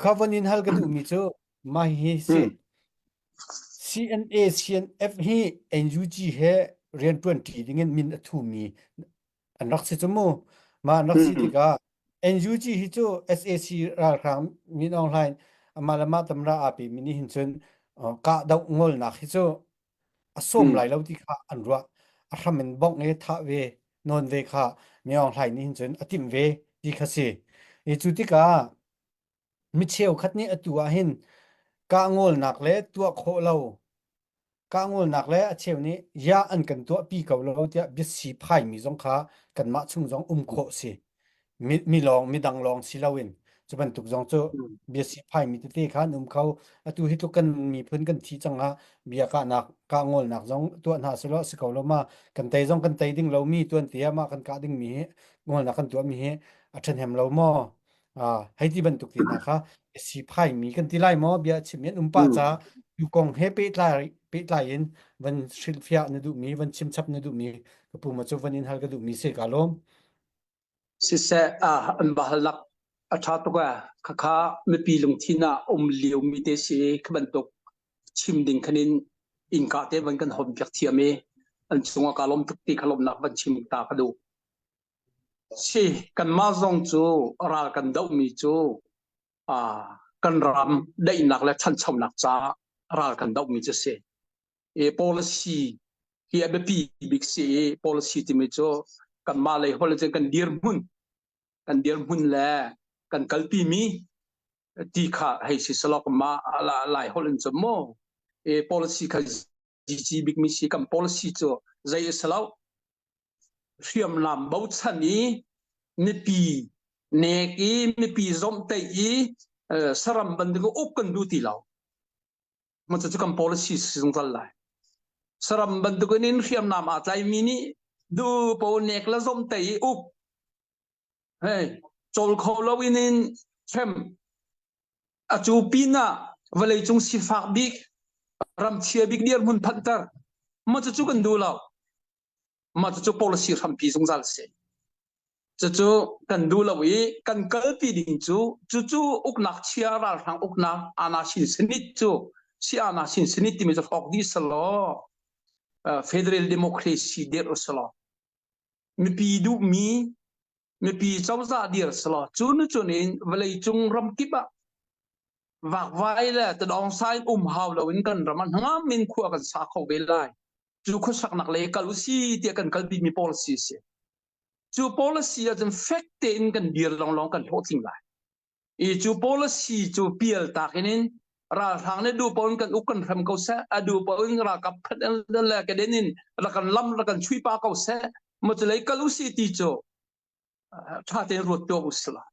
Kha von in hal ka duhmi cu mah hi si. Hmm. CNA CNF hi NUG he rianṭuan ṭi dingin min a thumi an rak si cu mu. Mah an rak si Hmm. tikah NUG hi cu SAC ralhrang Min Aung Hlaing amah le mah tamra aa pemi nih hin cun kahdoh ngolnak hi cu a sawm Hmm. lai lo ti kha an ruah. A hram in bongh i thah ve nawn ve kha Min Aung Hlaing nih hin cun a timh ve ti kha si. I cu tikah mi cheukhat nih atu ah hin kah ngolnak le tuah khawh lo kah ngolnak le a cheu nih ya an kan tuahpi ko lo tiah biasi phaimi zong kha kanmah chung zong um khawh si. Mi, mi lawng midang lawng si loin cu bantuk zong cu Hmm. biasi phaimi tete kha an um kho. Atu hi tluk kan miphun kan thi cang ah bia kahnak kah ngolnak zong tuah hna selaw si ko lo ma kan tei zong kan tei ding lomi tuan te ah mah kan kah dingmi hi ngolnak kan tuahmi hi a ṭhahnem lo maw? Ah, hei ti bantuk te hna kha si phaimi kan ti lai maw bia chim in um pah Hmm. ca tu kong he pehtlai pehtlai in van hrilhfiah na duhmi van chimchap na duhmi ka pu ma cu van in hal ka duhmi si ka lawm. Siseh ah an bahalnak a ṭha tuk ah khakha mipi lungthin ah um liomi te si kha bantuk chim ding khan in innka te van kan hom piak thiam i an cungah ka lawm tuk ti kha lawmnak van chim ta ka duh. Si kanmah zong cu ral kan dohmi cu ah kan ram daihnak le ṭhanchonak caah ral kan dohmi cu si. I policy hi a biapi bik si i policy timi cu kanmah lei holh in kan dirhmun kan dirhmun le kan kalpimi ti kha hei si selaw mah lai holh in cun maw i policy kha GG bikmi si kan policy cu zei a si lo hriamnam bochan i mipi nek i mipi zomhtaih i saram bantuk uk kan duh ti lo ma cu kan policy si zungzal lai saram bantuk in hriamnam aa tlaimi nih du po nek la zomhtaih i uk hei cawl kho lo in in hrem Acu pinah vawleicung sifak bik ramchia bik dirhmun phanhter mah cucu kan duh lo. Mah cucu policy hrampi zungzal si. Cucu kan duh lo i kan kalpi ding cu cucu uknak chia ralhrang uknak ana sin sanit cu si ana sin sanit timi cu hrawk dih selaw federal democracy dirh uselaw mipi duhmi mipi cozah dir selaw cu nu cun in vawleicung ramkip ah vakvai le tadawng in um hau loin kan ram ah hnangam in khua kan sa kho ve lai cu khuasaknak lei kal usi tiah kan kalpi mi policy si cu policy ahcun fek tein kan dir lawnglawng kan hlawhtling lai i cu policy cu pial tak in in ralhrang nih duh paoh in kan uk kan hrem ko seh a duh paoh in ralkap phat le keden in rak kan lam rak kan chui pa ko seh ma cu lei kal usi ti cu tha tein ruat tuak usila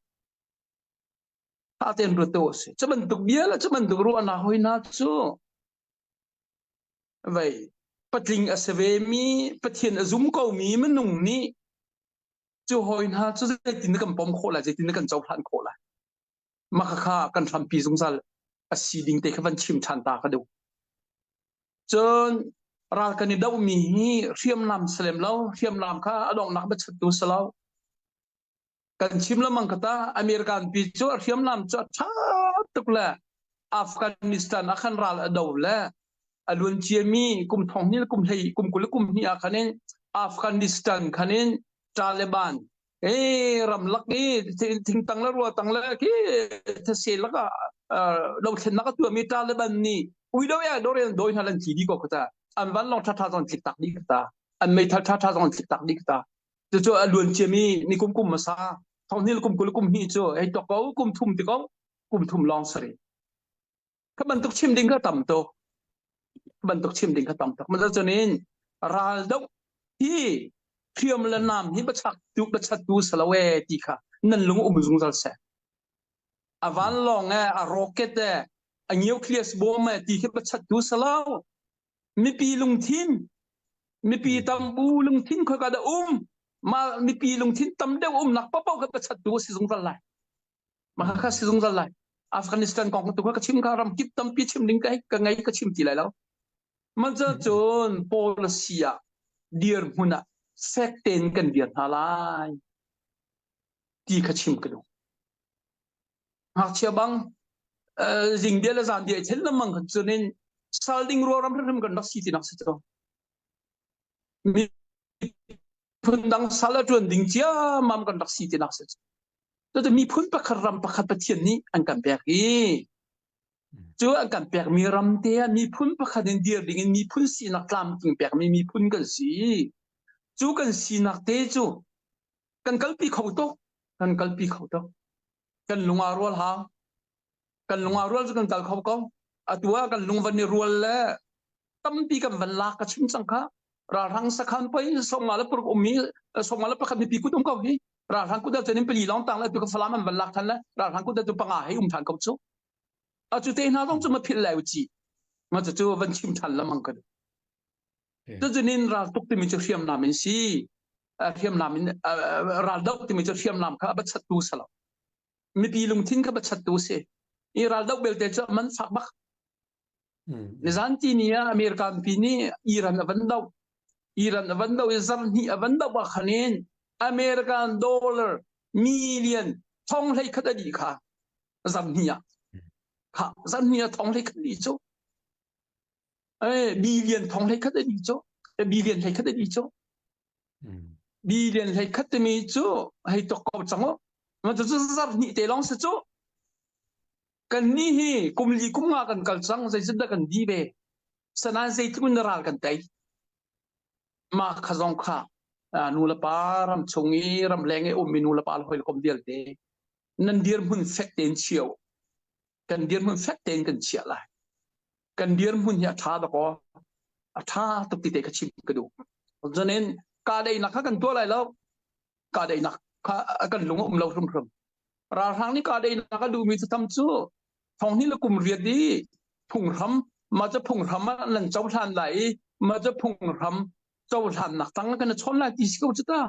tha tein ruat tuak usi cu bantuk bia le cu bantuk ruahnak hoi hna cu vei patling a si ve mi pathian a zum ko mi minung nih cu hawi hna cu zeitin kan pom khawh lai zeitin kan cohlan khawh lai mah kha kan hrampi zungzal a si ding te kha van chim ṭhan ta ka duh cun ral kan i dohmi hi hriamnam salem lo hriamnam kha a donghnak biachattu si lo kan chim lamang kata American pi cu a hriamnam cu a ṭha tuk le Afghanistan ah khan ral a do le a luan ciami kum thong hnih kum hlei kum 20 kum hnih ah khan in Afghanistan khan in Taliban e ramlak i thingtang le ruatang le khi thase lak ah dothlennak a tuahmi Taliban nih ui do ya dorian doi hna lan thi di ko khata an van long tha tha zong tlik tak di khata an meithal tha tha zong tlik tak di khata cucu a luan ciami ni kum kum masa thong hnih kum 20 kum hnih cu hei tok ko kum thum ti ko kum thum long sari Kha bantuk chim ding kha tam tuk. Kha bantuk chim ding kha tam tuk. Mah cun in ral doh hi hriam le nam hi bachak tu bachat tu salo e ti kha nan lung um zungzal seh. A vanlawng e, a rocket e, a nucleus bomb e ti khi bachat tu salo. Mipi lungthin, mipi tambu lungthin khoi ka da um, ma mipi lungthin tam deuh um nak papo kha bachat tu si zungzal lai. Mah kha si zungzal lai. Afghanistan kong tu kha ka chim kha ram kip tampi chim ding ka ka ngei ka chim ti lai lo. Man cun policy ah dirhmun ah fek tein kan dir hna lai ti kha chim ka duh. Ngakchia bang. Zing bia le zan bia i thlen lengmang khan cun in sal ding ruaram hrimhrim kan rak si ti nak si cu. Miphun dang sal a ṭuan ding ciammam kan rak si ti nak si cu. Cucu miphun pakhat ram pakhat Pathian nih an kan pek i cu an kan pekmi ram te ah miphun pakhat in dir ding in miphun sinak tlamtling pekmi miphun kan si. Cu kan sinak te cu kan kalpi kho tuk. Kan kalpi kho tuk. Kan lung aa rual hau. Kan lung aa rual cu kan kal kho ko. Atu ah kan lung van i rual le tampi kan van lak ka chim cang kha. Ralhrang sakhan poi songa le paruk ummi songa le pakhat mipi kut um ko hi. Ralhrang kut ah cun in pali lawng tang le tu ka Falam an van lak than le ralhrang kut ah tu panga hei um than ko cu. Atu te hna zong cu ma philh lai u ci. Ma cu van chim than lamang ka. Cucunin ral tuk timi cu hriamnam in si. Hriamnam in ral doh timi cu hriamnam kha a bachattu si lo. Mipi lungthin kha bachattu si. I ral doh belte cu man fak bak. Nizan ti ni ah American pi nih Iran a van doh. Iran a van doh i zarhhnih a van doh ah khanin American dollar million thong hlei khat a dih kha zarhhnih ah. Kha zarhhnih ah thong hlei khat dih cu. Eh, billion thong hlei khat a dih cu. Billion hlei khat a dih cu. Billion hlei khat timi cu hei tok ko cang u. Ma cu zarhhnih te lawng si cu. Kan nih hi kum li kum nga kan kal cang zeitin dah kan di ve. Sanain zeitluk in ral kan tei. Mah kha zong kha nu le pa ram chung i ramleng i ummi nu le pa le hawikom vialte nan dirhmun fek tein chio kan dirhmun fek tein kan chiah lai. Kan dirhmun hi a ṭha dakaw a ṭha tuk ti te kha chim ka duh. Cun kahdaihnak kha kan tuah lai lo. Kahdaihnak kha kan lung a um lo hrimhrim. Ralhrang nih kahdaihnak a duhmi cu tam cu thonghnih le kum riat i phunghram mah cu phunghram ah nan cohlan lai i mah cu phunghram cohlannak tang kan i chawn lai ti si ko cu ta.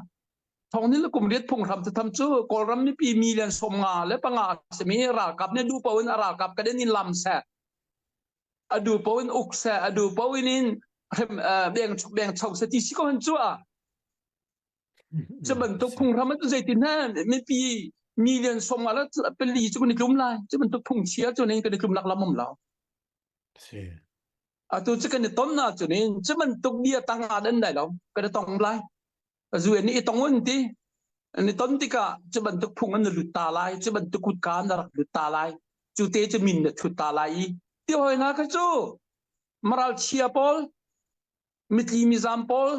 Thonghnih le kum riat phunghram cu tham cu Kawlram mipi million 55 a simi ralkap nih duh paoh in a ralkap ka den in lam seh. A duh paoh in uk seh, a duh paoh in in beng beng cho seh ti si ko han cu a. Cu bantuk phunghram cu zeitin hme mipi million 54 cu kan i tlum lai. Cu bantuk phungchia cu nin kan i tlumnak lam um lo. Si. Atu cu kan i ton na cu nin cu bantuk bia tang ah dan dai lo kan i tong lai. Zu in i tong un ti. An i ton tikah cu bantuk phung an lut ta lai, cu bantuk kutka an rak lut ta lai. Cu te cu min na thut ta lai i ti hoi na kha cu maral chia pawl mitli mizam pawl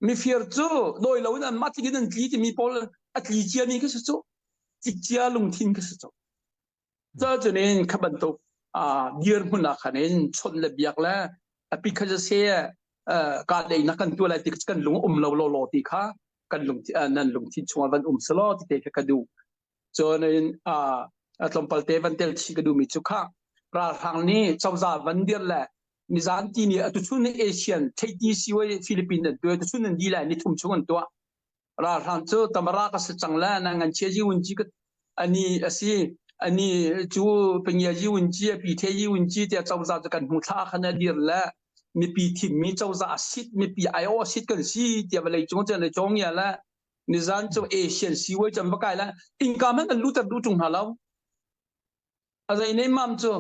mifir cu dawi loin anmah tlik in an tli timi pawl a tli ciami kha si cu cikcia lungthin kha si cu cunin kha bantuk dirhmun ah khan in chawnh le biak le a pi kha se ka leinak kan tuah lai ti kan lung um lo lo lo ti kha kan lung nan lungthin chungah van um selaw ti te kha ka duh cun in tlawmpal te van tel chih ka duhmi cu kha ralhrang nih cozah van dir le nizan ti ni atu chun ni Asian theiti siwai Philippines an tuah tu chun an di lai ni thum chung an tuah ralhrang cu tamara ka si cang la na ngan chia ji un ji ka ani asi ani cu pengya ji un ji pi the ji un ji tia cozah cu kan hmu thla khan a dir le mipi thim mi cozah sit mipi aio sit kan si tia vawlei cung chan le chong ya la nizan cu Asian siwai cham ba kai la inka man an luter du tung hna lo A zei ne mam cu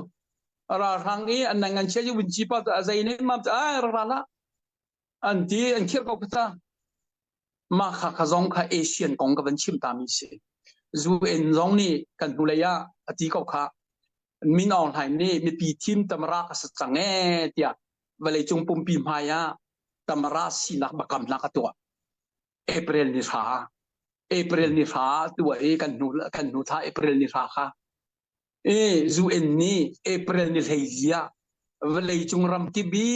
ralhrang i an ngan chia ju vun ci pa cu a zei ne mam cu ai rak ra hlah an ti an khirh ko kha mah kha kha zong kha Asian kong ka van chim ta mi si UN zong nih kan hnulei ah a ti ko kha Min Aung Hlaing nih mipi thim tamara ka si cang ee tiah vawleicung pumpi hmai ah tamara sinak bakamnak a tuah April ni hra April ni hra tuah i kan hnu kan hnu thla April ni hra kha i UN nih April ni 14 ah vawleicung ramkip i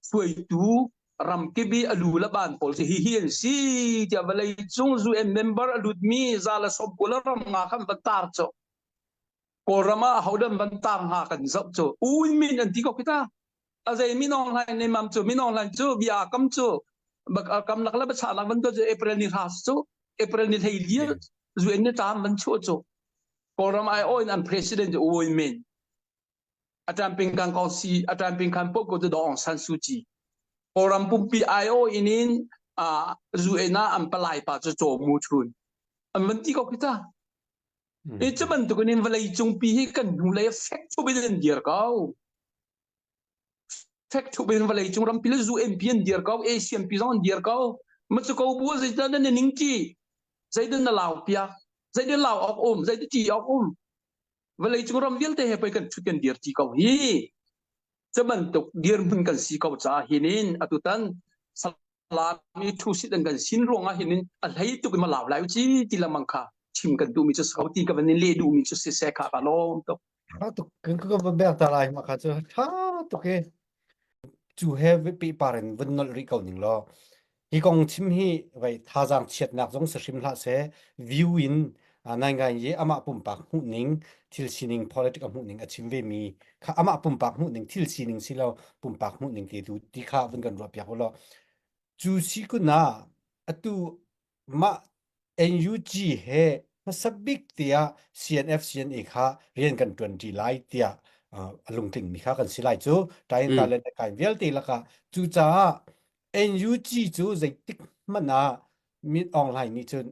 hruaitu ramkip i a lu le ban pawl cu hihi an si tiah vawleicung UN member a lutmi 190 ram nga khan van tar cu Kawlram ah ahodah van tar hnga kan zoh cu U Min an ti ko khi ta a zei Min Aung Hlaing ne mam cu Min Aung Hlaing cu bia kam cu kam lak le bacha lak van cu April ni hra cu April ni 14 UN ni tam van chuah cu Kawlram ai in an president cu U Min a tamping kan ko si a tamping khan po ko cu Daw Aung San Suu Kyi Kawlram pumpi IO in in UN ah an palai pa cu Chaw Mu Chun an van ti ko khi ta. I cu bantukin in vawlei cungpi hi kan hnulei fek thup in an dir ko. Fek thup in vawlei cung rampi le UN pi an dir ko, ASEAN pi zong an dir ko. Ma cu ko bu zeidah nan ning ti? Zeidah na lau piak? Zeidah lau awk um? Zeidah ti awk um? Vawlei cung ram vialte he pei kan thut kan dir ti ko hi. Cu bantuk dirhmun kan si ko caah hinin atutan Salami thu-sit an kan sin ruangah hin a hlei tuk in ma lau lai ci ti lengmang kha chim kan duhmi cu si ko ti ka van in leh duhmi cu si seh kha ka lawm tuk. Tha tuk kan ka va bek ta lai ma kha cu tha tuk hi cu he pehpar in vun nolh rih ko ning law hi kong chim hi vai thazaang chiatnak zong si hrim hlah seh view in nai ngai i amah pumpak hmuh ning thil sining politic a hmuh ning a chim ve mi kha amah pumpak hmuh ning thil sining si lo pumpak hmuh ning te tu ti kha vun kan ruah piak u law cu si kun ah atu mah NUG he hmasa bik tiah CNF CNA kha rian kan ṭuan ṭi lai tiah a lungtling mi kha kan si lai cu tain ta le kai vialte lakah cucaah NUG cu zeitik hmanh ah Min Aung Hlaing nih cun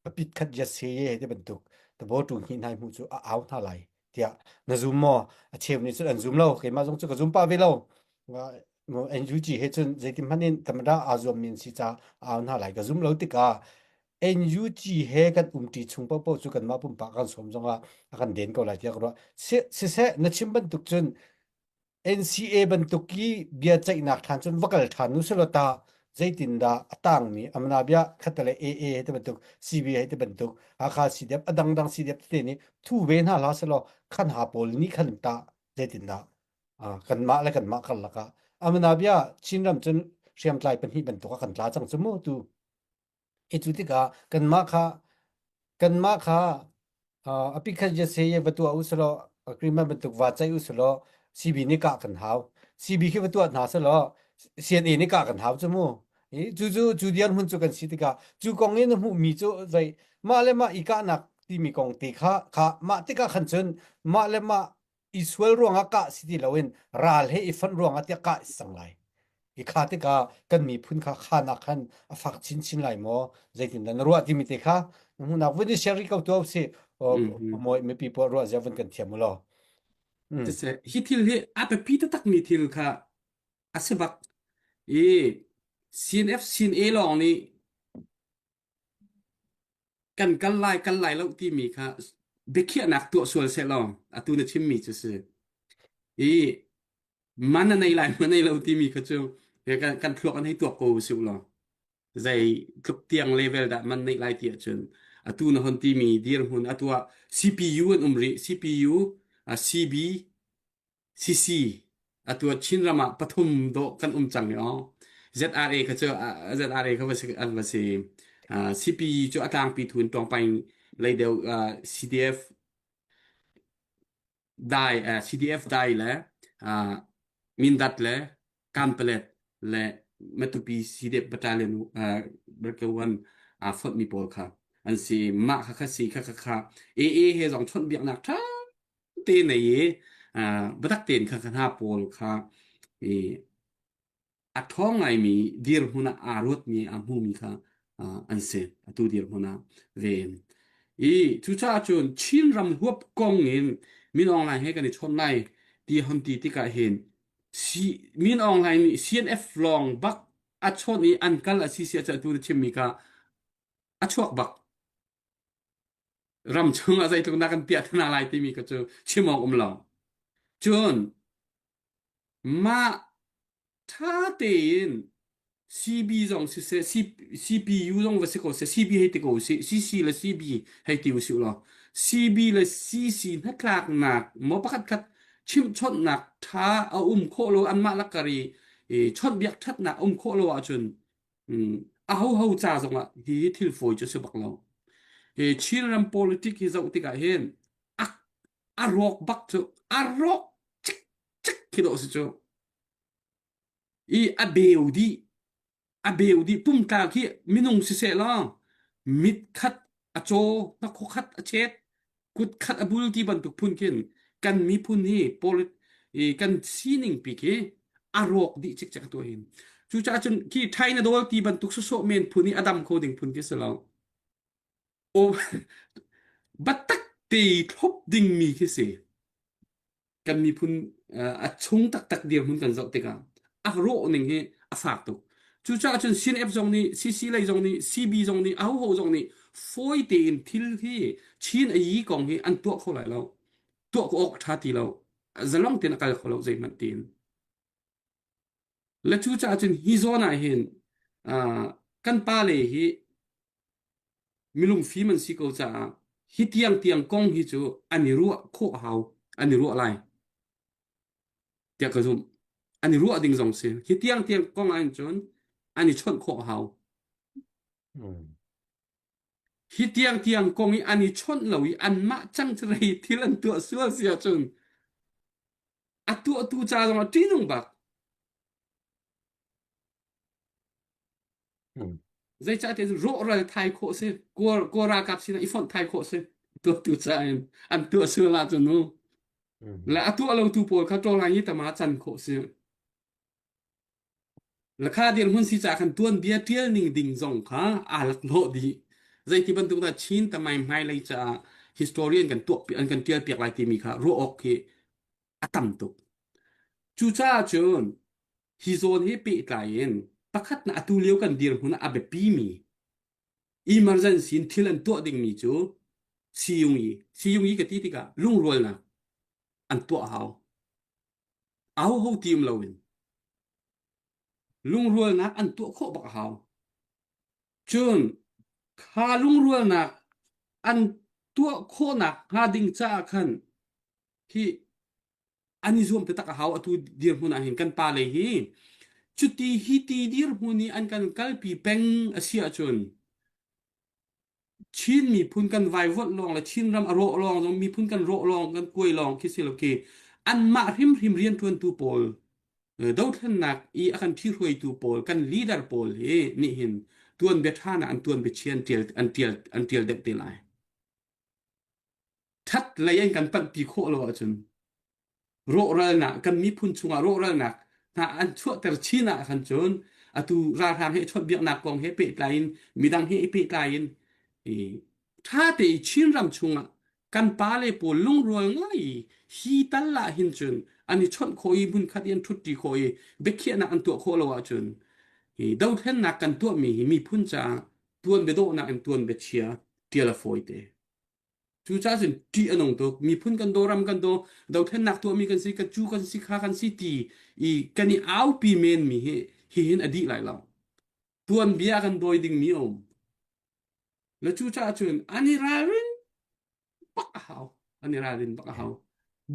a pit khat ya se ye ti bantuk tabo tu hni hnai hmu cu a au hna lai tiah na zum maw? A cheu nih cun an zum lo keimah zong cu ka zum pah ve lo. NUG he cun zeitin hmanh in tamada aa zuam min si ca au hna lai ka zum lo tikah NUG he kan umṭi chung paohpaoh cu kanmah pumpak kan sawm zongah a kan den ko lai tiah ka ruah. Siseh na chim bantuk cun NCA bantuk i biaceihnak ṭhan cun va kal ṭhan nu selaw tah zeitindah a tangmi amana bia khatale AA he ti bantuk CB he ti bantuk Hakha CDF a dangdang CDF tete nih thu ve hna hlah selaw khan ha pawl nih khan tah zeitindah kanmah le kanmah karlak ah amana bia Chinram cun hriamtlai pahnih bantuk ah kan tla cang cu mu tu I cu tikah kanmah kha kanmah kha uh, a pikhat je se ye va tuah u selaw agreement bantuk va ceih u selaw CB nih kah kan hau. CB khi va tuah hna selaw CNA nih kah kan hau cu mu. I cu cu cu dirhmun cu kan si tikah cu kong i na hmuhmi cu zei mah le mah i kahnak timi kong te kha kha mah tikah khan cun mah le mah i sual ruangah kah si ti loin ral he i fonh ruangah tiah kah si cang lai. I kha tikah kan miphun kha khan ah khan a fak chinchin lai maw? Zeitindah na ruah timi te kha na hmuhnak vun i share rih ko tuah usih. Mawi mipi pawl ruah zia vun kan thiam u law. Siseh, hi thil hi a biapi taktakmi thil kha a si bak. I CNF CNA lawng nih kan kal lai kal lai lo timi kha biakhiahnak tuah sual seh law atu na chimmi cu si i man a nei lai man nei lo timi kha cu kan, kan thluak an hei tuak ko usih law zei tluk tiang level dah man neih lai ti ahcun atu na hon timi dirhmun atu ah CPU an um rih CPU CB Sisi, atu ah Chinram ah pathum dawh kan um cang i aw. ZRA kha cu ZRA kha va si an va si. CPE cu a tlangpi thu in Tawngpaing lei deuh CDF dai CDF dai le Mindat le Kanpalet le Matupi CDF Battalion Brigade aa fonhmi pawl kha an si. Mah kha kha si kha kha kha AA he zong chawnhbiaknak ṭha te nei i biatak tein kha hna pawl kha i a ṭhawng ngaimi dirhmun ah aa ruatmi aa hmumi kha an si atu dirhmun ah ve in i cucaah cun Chin ram huap kong in Min Aung Hlaing he kan i chawn lai ti hon ti tikah hin si Min Aung Hlaing nih CNF lawng bak a chawnh i an kal a si si a tu na chimmi kha a chuak bak ram chungah zeitluk dah kan piah hna lai timi kha cu chim awk um lo. Cun mah ṭha tein CB zong siseh CPU zong va si ko seh CB hei ti ko usih CC le CB hei ti usih law CB le CC hnatlaknak maw pakhat khat chimhchawnhnak ṭha a um khawh lo anmah lakar i chawnhbiak ṭhatnak a um khawh lo ahcun Ahoho ca zongah hi thil fawi cu a si bak lo. Hi Chinram politic hi zoh tikah hin a, a rawk bak cu a rawk cikcek khi dawh si cu. I a beu dih a beu dih pumtla khi minung siseh law mit khat a caw hnakhaw khat a chet kut khat a bul ti bantuk phun khin kan miphun hi polit i kan sining pi khi a rawk dih cikcek tu hin cucaah cun khi China dawl ti bantuk sawsawh men phun hi a dam kho ding phun khi si lo o batak. Tei thlop dingmi khi si. Kan miphun a chung taktak dirhmun kan zoh tikah a rawh ning hi a fak tuk. Cucaah cun CNF zong nih, CC lei zong nih, CB zong nih, ahoho zong nih fawi tein thil hi Chin a yi kong hi an tuah kho lai lo. Tuah awk ṭha ti lo. Zalong tein a kal kho lo zeihmanh tiin. Le cucaah cun hi zawn ah hin kan pale hi milungfim an si ko caah hi tiang tiang kong hi cu an i ruah khawh hau an i ruah lai tiah ka zumh. An i ruah ding zong si. Hi tiang tiang kong ah hin cun an i chawnh khawh hau. Hi tiang tiang kong i an i chawnh lo i anmah cang rei thil an tuah sual si ahcun a tuahtu ca zong ah ṭihnung bak. Zeicahtiah rawhral thai khawh si, kawl, kawl ralkap sinah i fonh thai khawh si. Tuahtu ca in an tuah sual ahcun mu. Le a tuah lotu pawl kha ṭawlai i tama can khawh si. Lakha dirhmun si caah khan tuanbia ṭial ning ding zong kha aa laklawh dih. Zeiti bantuk dah Chin tamai hmailei caah historian kan tuah an kan ṭial piak lai timi kha ruah awk khi a tam tuk. Cucaah cun hi zawn he pehtlai in pakhat na atu lio kan dirhmun ah a biapimi emergency in thil an tuah dingmi cu siyung yi siyung yi ka ti tikah lungrualnak an tuah hau. Ahoho ti um loin lungrualnak an tuah khawh bak a hau. Cun kha lungrualnak an tuah khawhnak hnga ding caah khan hi an i zuam taktak a hau atu dirhmun ah hin kan pa le hi cuti hi ti dirhmun i an kan kalpi peng a si ahcun Chin miphun kan vaivuanh lawng le Chinram a rawh lawng zong miphun kan rawh lawng kan kuai lawng khi si lo khi anmah hrimhrim rianṭuantu pawl dothlennak i a kan ṭhihruaitu pawl kan leader pawl hi nih hin tuanbia ṭha nak an tuanbia chia an ṭial an ṭial an ṭial deuh te lai. Ṭhat lei an kan panhpi khawh lo ahcun rawhralnak kan miphun chungah rawhralnak hna an chuahter chin ah khan cun atu ralhrang he chawnhbiaknak kong he pehtlai in midang he i pehtlai in i ṭha te i Chinram chungah kan pale pawl lungrual ngai i hi tal ah hin cun an i chawnh khawh i hmunkhat i an ṭhutṭi khawh i biakhiahnak an tuah khawh lo ahcun hi dothlennak kan tuahmi hi miphun caah tuan biadawhnak in tuan biachia ṭial a fawi te. Cucaah cun ṭih a nung tuk. Miphun kan daw, ram kan daw, dothlennak tuahmi kan si, ka cu kan si, kha kan si ti i kan i aupi menmi hi hihin a dih lai lo. Tuanbia kan dawi dingmi a um. Le cucaah cun an i ralrin bak a hau. An i ralrin bak a hau.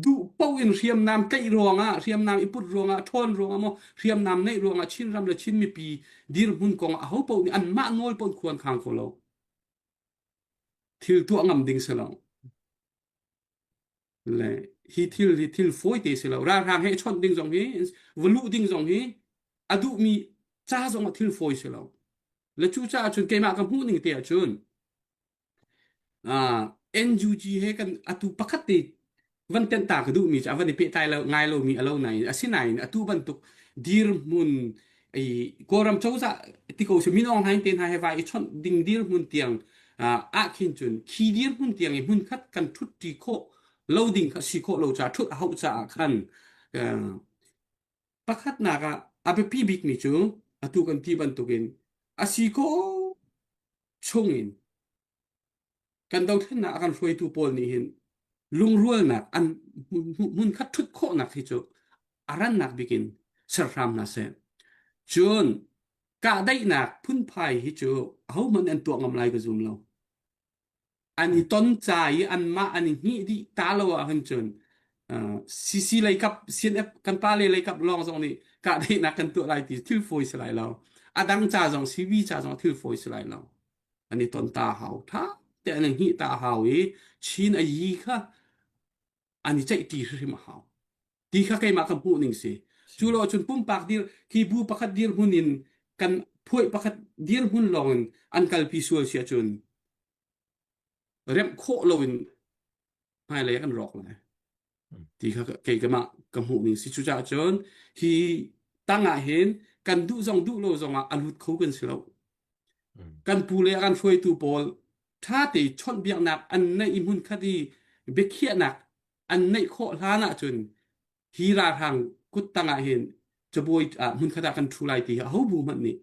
Duh paoh in hriamnam tlaih ruangah, hriamnam i put ruangah, ṭhawn ruangah maw, hriamnam neih ruangah Chinram le Chin mipi dirhmun kong ah aho paoh nih anmah nawl paoh in khuan khang kho lo. Thil tuah ngam ding si lo. Le hi thil hi thil fawi te si lo. Ralhrang he chawnh ding zong hi, va luh ding zong hi a duhmi ca zong ah thil fawi si lo. Le cucaah cun keimah ka hmuh ning te ahcun uh, NUG he kan atu pakhat te van tenh ta ka duhmi cu a van i pehtlai lo ngai lomi a lo nain asinain atu bantuk dirhmun i Kawlram cozah ti ko si Min Aung Hlaing te hna he vai i chawnh ding dirhmun tiang ah khin cun khi dirhmun tiang i hmunkhat kan ṭhutṭi khawh lo ding kha si khawh lo caah ṭhut a hauh caah khan pakhatnak ah a biapi bikmi cu atu kan ti bantukin a si khawh chungin Kan dothlennak a kan hruaitu pawl nih hin lungrualnak an hmunkhat ṭhut khawhnak hi cu a rannak bik in ser hram hna seh. Cun kahdaihnak phunphai hi cu ahohmanh an tuah ngam lai ka zum lo. An i ton ca i anmah an i hngih dih ta lo ahcun cun CC lei kap CNF kan pa le lei kap lawng zong nih kahdaihnak kan tuah lai ti thil fawi si lai lo. A dang ca zong CV ca zong thil fawi si lai lo. An i ton ta hau tha te an i hngih ta hau i Chin a yi kha an i ceih ṭi hrim a hau ti kha keimah ka hmuh ning si cu lo cun pumpak dir khi bu pakhat dirhmun in kan phuai pakhat dirhmun lawng in an kalpi sual si ahcun remh khawh loin hmailei kan rawk lai ti kha kei ka mah ka hmuh ning si cucaah cun hi tang ah hin kan duh zong duh lo zong ah a lut kho kan si lo kan pu le kan hruaitu pawl ṭha te chawnhbiaknak an neih i hmun khat i. biakhiahnak an neih khawh hlan ahcun hi ralhrang kuttang ah hin cabuai ah hmunkhat ah kan ṭhu lai ti hi aho bu hmanh nih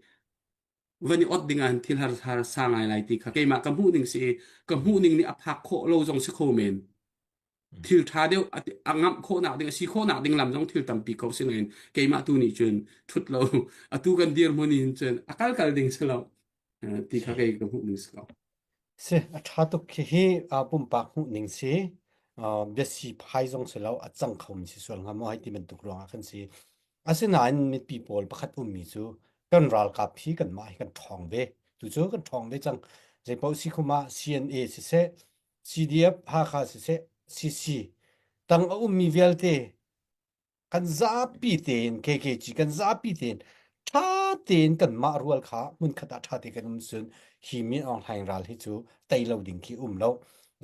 van i ot ding ah thil har har sa ngai lai ti kha keimah ka hmuh ning si i ka hmuh ning nih a phak khawh lo zong si kho men thil ṭha deuh a ngamh khawhnak ding a si khawhnak ding lam zong thil tampi ko si nain keimah tu nih cun ṭhut lo atu kan dirhmun in cun a kal kal ding si lo ti kha kei ka hmuh ning si ko. Si, a ṭha tuk khi hi pumpak hmuh ning si. Biasi phai zong si lo, a cang khomi si sual hnga maw hei ti bantuk ruangah khan si. Asinain mipi pawl pakhat ummi cu kan ralkap hi kanmah hi kan ṭhawng ve. Tu cu kan ṭhawng ve cang. Zeipaoh si khum ah CNA siseh, CDF Hakha siseh, CC tang a ummi vialte kan zapi tein KKG kan zapi tein ṭha tein kanmah rual kha hmunkhat ah ṭha te kan um cun hi Min Aung Hlaing ral hi cu tei lo ding khi um lo.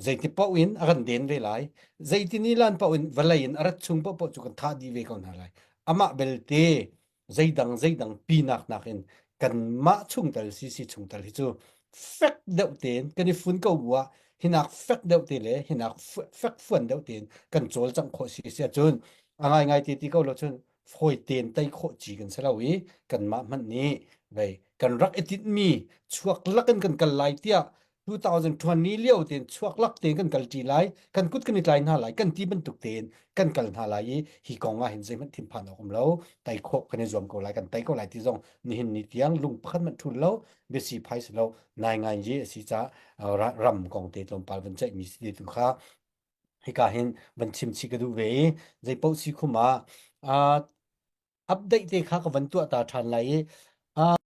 Zeiti paoh in a kan den ve lai. Zeiti ni lan paoh in vawlei in a rat chung paohpaoh cu kan thah dih ve ko hna lai. Amah belte zeidang zeidang pinak nakin kanmah chungtel CC chungtel hi cu fek deuh tein kan i fun ko bu ah hinak fek deuh te le hinak fek fuan deuh tein kan cawlcangh khawh si si ahcun a ngaingai te ti ko lo cun fawi tein tei khawh ci kan si lo i kanmah hmanh nih vei kan rak i tinhmi chuak lakin kan kal lai tiah 2020 lio tein chuak lak tein kan kal ṭi lai kan kut kan i tlai hna lai kan ti bantuk tein kan kal hna lai i hi kong ah hin zeihmanh thinphan awk um lo tei khawh kan i zuam ko lai kan tei ko lai ti zong nihin ni tiang lung pakhat hmanh thul lo biasi phai si lo nai ngai ye a si ca ram kong te tlawmpal van ceih mi si te tu kha hika hin van chim chih ka duh ve i zeipaoh si khum ah update te kha ka van tuah ta ṭhan lai i.